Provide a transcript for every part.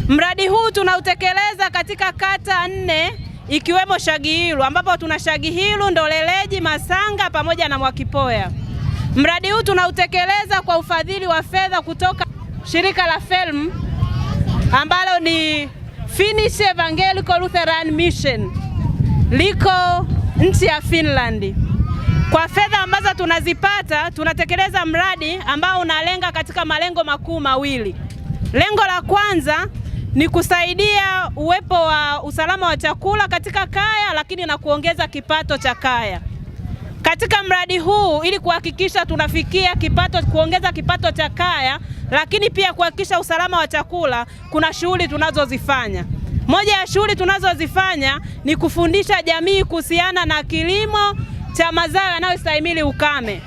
Mradi huu tunautekeleza katika kata 4 ikiwemo Shagihilu, ambapo tuna Shagihilu, Ndoleleji, Masanga pamoja na Mwakipoya. Mradi huu tunautekeleza kwa ufadhili wa fedha kutoka shirika la FELM ambalo ni Finnish Evangelical Lutheran Mission, liko nchi ya Finland. Kwa fedha ambazo tunazipata tunatekeleza mradi ambao unalenga katika malengo makuu mawili. Lengo la kwanza ni kusaidia uwepo wa usalama wa chakula katika kaya, lakini na kuongeza kipato cha kaya. Katika mradi huu ili kuhakikisha tunafikia kipato, kuongeza kipato cha kaya, lakini pia kuhakikisha usalama wa chakula, kuna shughuli tunazozifanya. Moja ya shughuli tunazozifanya ni kufundisha jamii kuhusiana na kilimo cha mazao yanayostahimili ukame.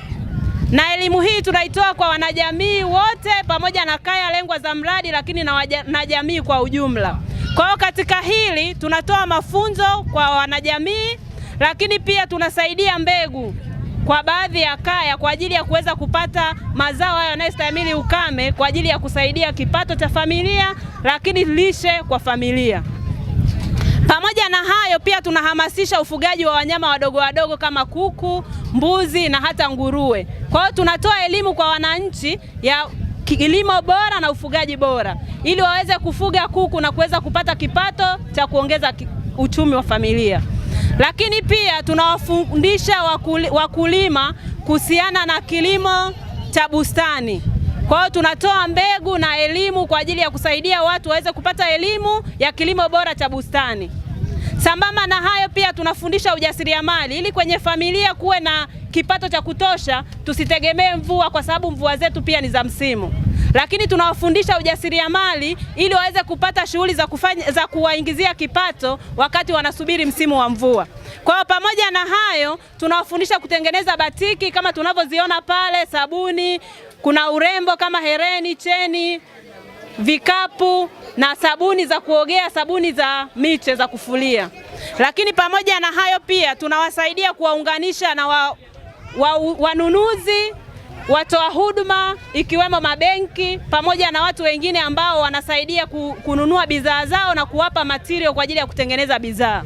Na elimu hii tunaitoa kwa wanajamii wote pamoja na kaya lengwa za mradi, lakini na jamii kwa ujumla. Kwa hiyo katika hili tunatoa mafunzo kwa wanajamii, lakini pia tunasaidia mbegu kwa baadhi ya kaya kwa ajili ya kuweza kupata mazao hayo yanayostahimili ukame kwa ajili ya kusaidia kipato cha familia, lakini lishe kwa familia. Pamoja na hayo pia tunahamasisha ufugaji wa wanyama wadogo wadogo kama kuku, mbuzi na hata nguruwe. Kwa hiyo tunatoa elimu kwa wananchi ya kilimo bora na ufugaji bora ili waweze kufuga kuku na kuweza kupata kipato cha kuongeza uchumi wa familia. Lakini pia tunawafundisha wakulima kuhusiana na kilimo cha bustani. Kwa hiyo tunatoa mbegu na elimu kwa ajili ya kusaidia watu waweze kupata elimu ya kilimo bora cha bustani. Sambamba na hayo pia tunafundisha ujasiriamali ili kwenye familia kuwe na kipato cha kutosha, tusitegemee mvua kwa sababu mvua zetu pia ni za msimu. Lakini tunawafundisha ujasiriamali ili waweze kupata shughuli za kufanya za kuwaingizia kipato wakati wanasubiri msimu wa mvua. Kwa hiyo pamoja na hayo tunawafundisha kutengeneza batiki kama tunavyoziona pale, sabuni, kuna urembo kama hereni, cheni, vikapu na sabuni za kuogea, sabuni za miche za kufulia. Lakini pamoja na hayo pia tunawasaidia kuwaunganisha na wanunuzi, watoa huduma ikiwemo mabenki pamoja na watu wengine ambao wanasaidia kununua bidhaa zao na kuwapa material kwa ajili ya kutengeneza bidhaa.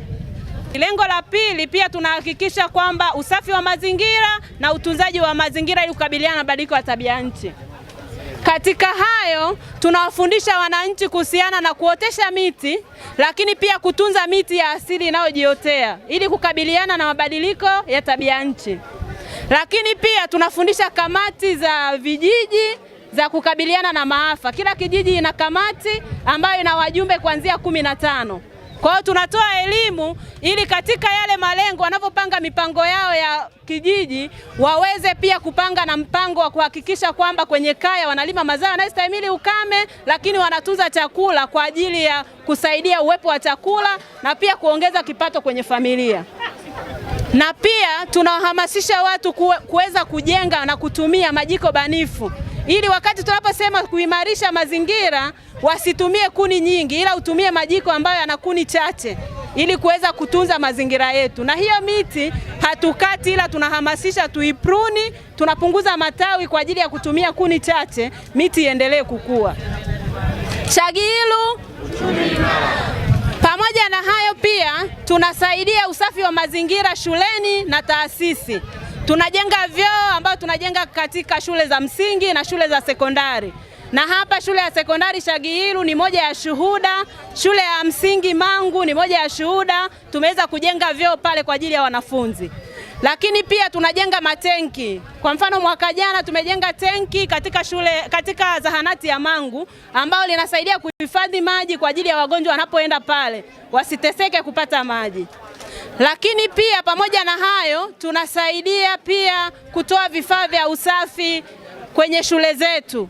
Lengo la pili pia tunahakikisha kwamba usafi wa mazingira na utunzaji wa mazingira ili kukabiliana na mabadiliko ya tabia nchi. Katika hayo tunawafundisha wananchi kuhusiana na kuotesha miti, lakini pia kutunza miti ya asili inayojiotea ili kukabiliana na mabadiliko ya tabia nchi. Lakini pia tunafundisha kamati za vijiji za kukabiliana na maafa. Kila kijiji ina kamati ambayo ina wajumbe kuanzia 15. Kwa hiyo tunatoa elimu ili katika yale malengo wanavyopanga mipango yao ya kijiji waweze pia kupanga na mpango wa kuhakikisha kwamba kwenye kaya wanalima mazao yanayostahimili ukame, lakini wanatunza chakula kwa ajili ya kusaidia uwepo wa chakula na pia kuongeza kipato kwenye familia. Na pia tunawahamasisha watu kuweza kujenga na kutumia majiko banifu ili wakati tunaposema kuimarisha mazingira wasitumie kuni nyingi, ila utumie majiko ambayo yana kuni chache ili kuweza kutunza mazingira yetu. Na hiyo miti hatukati, ila tunahamasisha tuipruni, tunapunguza matawi kwa ajili ya kutumia kuni chache, miti iendelee kukua. Shagihilu. Pamoja na hayo pia tunasaidia usafi wa mazingira shuleni na taasisi. Tunajenga vyoo ambayo tunajenga katika shule za msingi na shule za sekondari. Na hapa shule ya sekondari Shagihilu ni moja ya shuhuda, shule ya msingi Mangu ni moja ya shuhuda. Tumeweza kujenga vyoo pale kwa ajili ya wanafunzi. Lakini pia tunajenga matenki. Kwa mfano mwaka jana tumejenga tenki katika shule, katika zahanati ya Mangu ambayo linasaidia kuhifadhi maji kwa ajili ya wagonjwa wanapoenda pale wasiteseke kupata maji. Lakini pia pamoja na hayo tunasaidia pia kutoa vifaa vya usafi kwenye shule zetu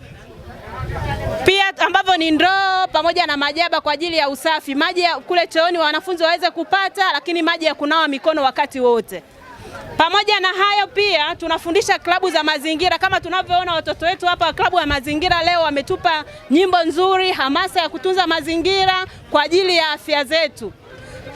pia ambavyo ni ndoo pamoja na majaba kwa ajili ya usafi, maji ya kule chooni wanafunzi waweze kupata, lakini maji ya kunawa mikono wakati wote. Pamoja na hayo pia tunafundisha klabu za mazingira kama tunavyoona watoto wetu hapa klabu ya mazingira leo wametupa nyimbo nzuri, hamasa ya kutunza mazingira kwa ajili ya afya zetu.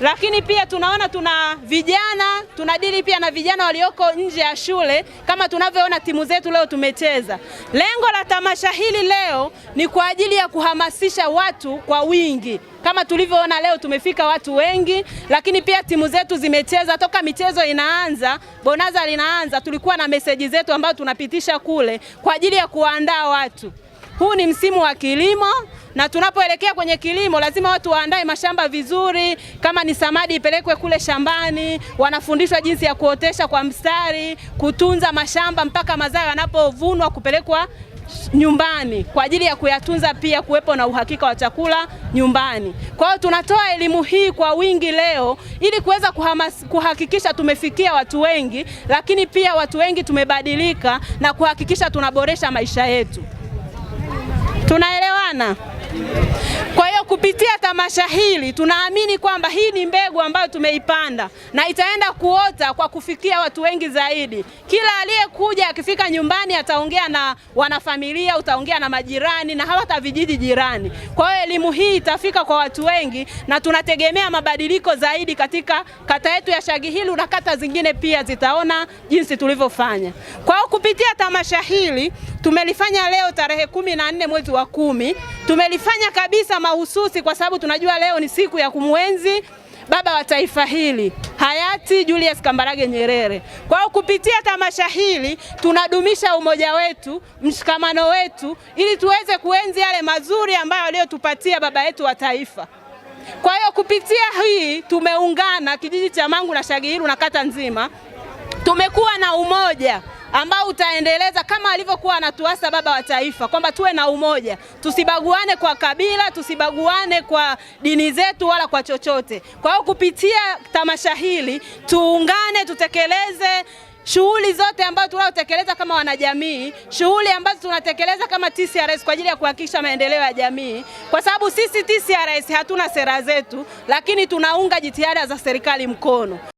Lakini pia tunaona tuna vijana, tunadili pia na vijana walioko nje ya shule kama tunavyoona timu zetu leo tumecheza. Lengo la tamasha hili leo ni kwa ajili ya kuhamasisha watu kwa wingi. Kama tulivyoona leo tumefika watu wengi, lakini pia timu zetu zimecheza toka michezo inaanza, bonanza linaanza, tulikuwa na meseji zetu ambazo tunapitisha kule kwa ajili ya kuandaa watu. Huu ni msimu wa kilimo na tunapoelekea kwenye kilimo lazima watu waandae mashamba vizuri, kama ni samadi ipelekwe kule shambani, wanafundishwa jinsi ya kuotesha kwa mstari, kutunza mashamba mpaka mazao yanapovunwa kupelekwa nyumbani kwa ajili ya kuyatunza, pia kuwepo na uhakika wa chakula nyumbani. Kwa hiyo tunatoa elimu hii kwa wingi leo ili kuweza kuhakikisha tumefikia watu wengi, lakini pia watu wengi tumebadilika na kuhakikisha tunaboresha maisha yetu. Tunaelewana? Kwa hiyo kupitia tamasha hili tunaamini kwamba hii ni mbegu ambayo tumeipanda na itaenda kuota kwa kufikia watu wengi zaidi. Kila aliyekuja akifika nyumbani ataongea na wanafamilia, utaongea na majirani na hata vijiji jirani. Kwa hiyo elimu hii itafika kwa watu wengi na tunategemea mabadiliko zaidi katika kata yetu ya Shagihilu na kata zingine pia zitaona jinsi tulivyofanya. Kwa hiyo kupitia tamasha hili tumelifanya leo tarehe 14 mwezi wa 10, tumelifanya kabisa mahususi kwa sababu tunajua leo ni siku ya kumwenzi baba wa taifa hili hayati Julius Kambarage Nyerere. Kwa hiyo kupitia tamasha hili tunadumisha umoja wetu, mshikamano wetu ili tuweze kuenzi yale mazuri ambayo aliyotupatia baba yetu wa taifa. Kwa hiyo kupitia hii tumeungana kijiji cha Mangu na Shagihilu na kata nzima, tumekuwa na umoja ambao utaendeleza kama alivyokuwa anatuasa baba wa taifa kwamba tuwe na umoja, tusibaguane kwa kabila, tusibaguane kwa dini zetu wala kwa chochote. Kwa hiyo kupitia tamasha hili tuungane, tutekeleze shughuli zote ambazo tunayotekeleza kama wanajamii, shughuli ambazo tunatekeleza kama TCRS kwa ajili ya kuhakikisha maendeleo ya jamii, kwa sababu sisi TCRS hatuna sera zetu, lakini tunaunga jitihada za serikali mkono.